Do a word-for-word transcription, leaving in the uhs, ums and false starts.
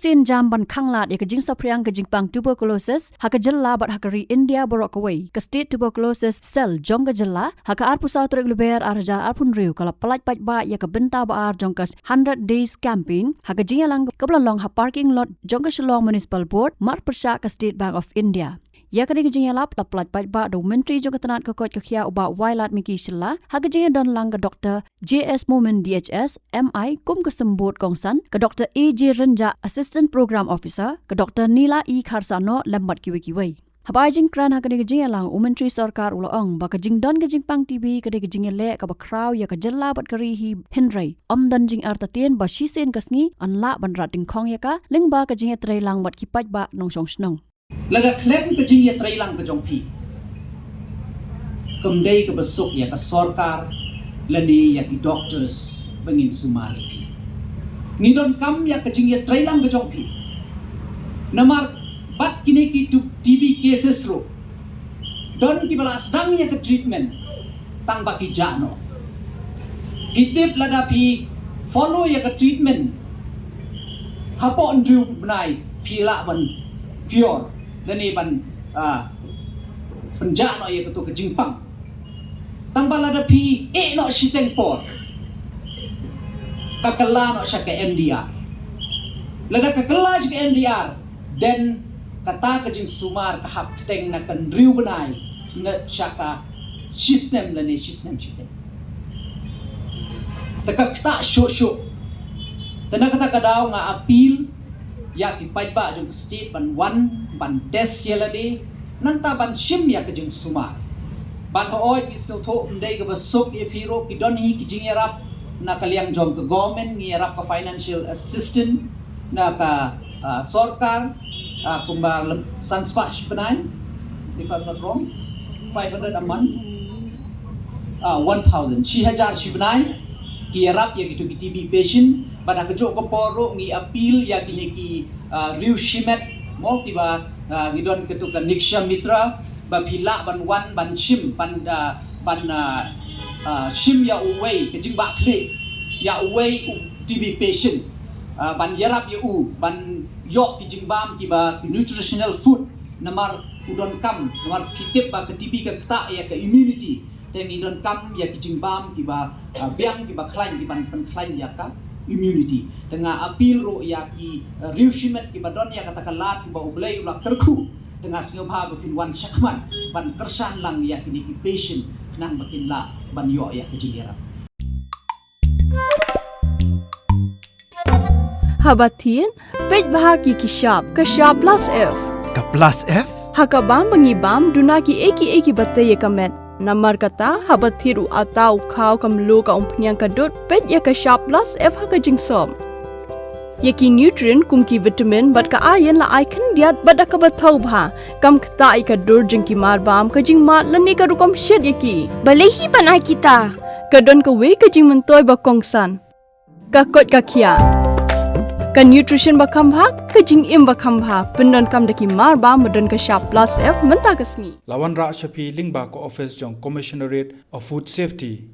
ktien jam ban khanglad ïa ka jingsaphriang ka jingpang tuberculosis ha ka jylla bad ha ka ri India baroh kawei, ka State Tuberculosis Cell jong ka jylla, ha ka arphew saw tarik Lber ar hajar arphew hynriew, ka la pyllait paidbah ïa ka bynta ba ar jong ka Hundred Days Campaign ha ka jingïalang kaba la long ha parking lot jong ka Shillong Municipal Board, marpyrshah ka State Bank of India. Ïa kane ka jingïalap la pyllait paidbah da u Myntri jong ka tnat ka koit ka khiah u Bah Wailadmiki Shylla, ha ka jingïadon lang ka Doktor J S Momin D H S, M I, kum ka symbud kongsan, ka Doktor A J Rynjah, Assistant Program Officer, ka Doktor Nila E Kharsahnoh lem bad kiwei kiwei. Haba ai jingkren ha kane ka jingïalang, u Myntri Sorkar u la ong ba ka jingdon ka jingpang T B ka dei ka jingïaleh kaba khraw ïa ka jylla bad ka ri hi, hynrei ym don jingartatien ba shisien ka sngi yn lah ban rat dyngkhong ïa ka lyngba ka jingïatreilang bad ki paidbah nongshong shnong. Lada khlem ka jingïatreilang ka jong phi, kam dei kaba suk ïa ka sorkar lane ïa ki doctors ba ngin sumar ïa phi. Ngi donkam ïa ka jingïatreilang ka jong phi. Namar bad kine ki tu-, T B cases ruh, don kiba la sdang ïa ka treatment tang ba ki jah noh. Ki tip lada phi follow ïa ka treatment, hapoh hynriew bnai phi lah ban cure lane ban, ah, pynjah noh ïa kato ka jingpang. Tang ba lada phi ïeh noh shiteng por, ka kylla noh sha ka M D R. Lada ka kylla sha ka M D R, then kata ka jingsumar ka hap kyrteng na ka hynriew bnai, na sha ka shisnem lane shisnem shiteng. Te ka ktah shuh shuh. Te na kata ka daw nga appeal ïa ki paidbah jong ka state ban wan, ban test ïa lade, nangta ban shim ïa ka jingsumar. Bad hooid, ngi sngewthuh ym dei kaba suk ïa phi ruh, ki don hi ki jingïarap na ka liang jong ka government, ngi ïarap ka financial assistance na ka, ah, sorkar, ah, kumba lem-, san spah shi bnai, if I'm not wrong, five hundred a month, ah, one thousand, shi hajar shi bnai, ki ïarap ïa kito ki T B patient, bad ha kajuh ka por ruh ngi appeal ïa kine ki, ah, riew shimet, mo, kiba, ah, ngi don kito ka Nikshay Mitra, ba phi lah ban wan ban shim, ban, ah, ban, ah, ah, shim ïa uwei ka jingbakla, ïa uwei u T B patient, ah, ban ïarap ïa u, ban ïoh ki jingbam kiba nutritional food, namar u donkam, namar phi tip ba ka T B ka ktah ïa ka immunity, te ngi donkam ïa ki jingbam kiba, ah, biang kiba khlaiñ, kiban pynkhlaiñ ïa ka immunity. Te nga appeal ruh ïa ki, ah, riew shimet kiba don ïa kata ka lad kiba U Blei u la kyrkhu. Te nga sngewbha ba phin wan shakhmat ban kyrshan lang ïa kine ki patient khnang ba kin lah ban ïoh ïa ka jingïarap. Haba thied, peit bha ki ki shap, ka shap plus F. Ka plus F? Ha ka bam ba ngi bam, duna kiei kiei kiba tei ïa ka met. Namar kata, haba thied u atta, u khaw, ka mluh, ka umphniang, ka dud, peit ïa ka shap plus F ha ka jingsop. Ïa ki nutrient kum ki vitamin bad ka iron la ai khyndiat bad da kaba thaw bha, kam ktah ïa ka dur jong ki mar bam, ka jingmad lane ka rukom shet ïa ki. Balei hi ban ai kita? Ka don kawei ka jingmyntoi ba kongsan. Ka koit ka khiah. Ka nutrition ba kham bha, ka jingim ba kham bha, pyndonkam da ki mar bam ba don ka shap plus F mynta ka sngi. La wanrah sha phi lyngba ka office jong Commissionerate of Food Safety.